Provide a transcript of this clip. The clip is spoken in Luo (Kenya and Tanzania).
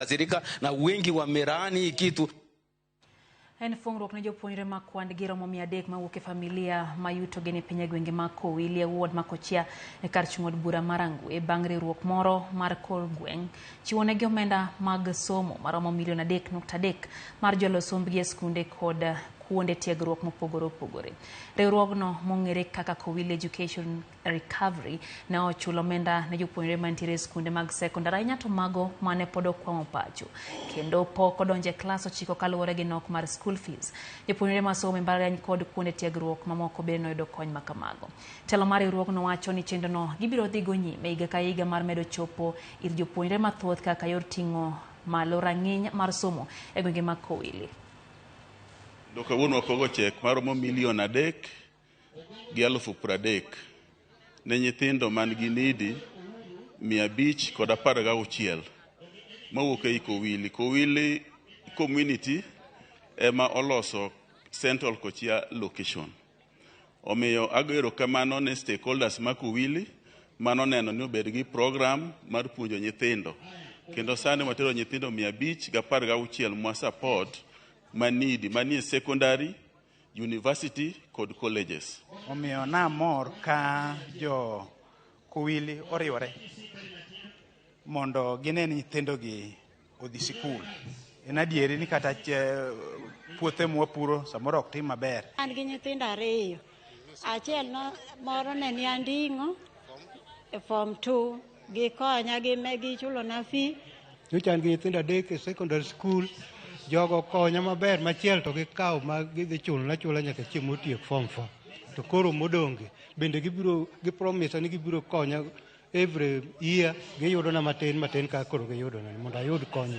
Kasirika na wengi wamelaani hii kitu. En fuongruok ne jopuonjre ma kwand gi romo 300 mawuok e familia ma yutogi ni piny e gwenge mag Kowili e ward ma Kochia e kar chung' od bura ma Rangwe bang' riwruok moro mar kor gweng' chiwo negi omenda mag somo maromo milion 3.3 mar jolo sombgi e skunde kod kuonde tiegruok mopogore opogore. Riwruogno mong'ere kaka Kowili Education Recovery ne ochulo omenda ne jopuonjre mantiere e skunde mag sekondar, ahinya to mago mane pod okwamo pacho kendo pok odonjo e klas 9 kaluwore gi nok mar school fees. Jopuonjre masomo e mbalariany kod kuonde tiegruok mamoko bende noyudo kony makamago. Telo mar riwruogno wacho ni chenrono gibiro dhigo nyime higa ka higa mar medo chopo ir jopuonjre mathoth kaka yor ting'o malo rang'iny mar somo e gwenge mag Kowili. Kendo kawuono wapogo cheque maromo 3,030,000 ne nyithindo man gi needy 516 mawuok ei Kowili. Kowili community ema oloso Central Kochia location. Omiyo ago erokamano ne stakeholders ma Kowili manoneno ni obed gi program mar puonjo nyithindo. Kendo sani watero nyithindo 516 mwa support ma needy manie secondary, university kod colleges. Omiyo namor ka jo Kowili oriwore mondo gine ni nyithindogi odhi sikul. En adieri ni kata puothe mwapuro samoro ok tim maber. An gi nyithindo ariyo. Achiel no, moro ne ni Anding'o e form 2, gikonya gichulona fee. Nyocha an gi nyithindo adek e secondary school, jogo konya maber, machiel to gikawo ma gidhi chulona achula nyaka chieng' motiek form 4. To koro modong'gi bende gibiro gi promise ni gibiro konya every year, giyudona matin matin kaka koro giyudona mondo ayud kony.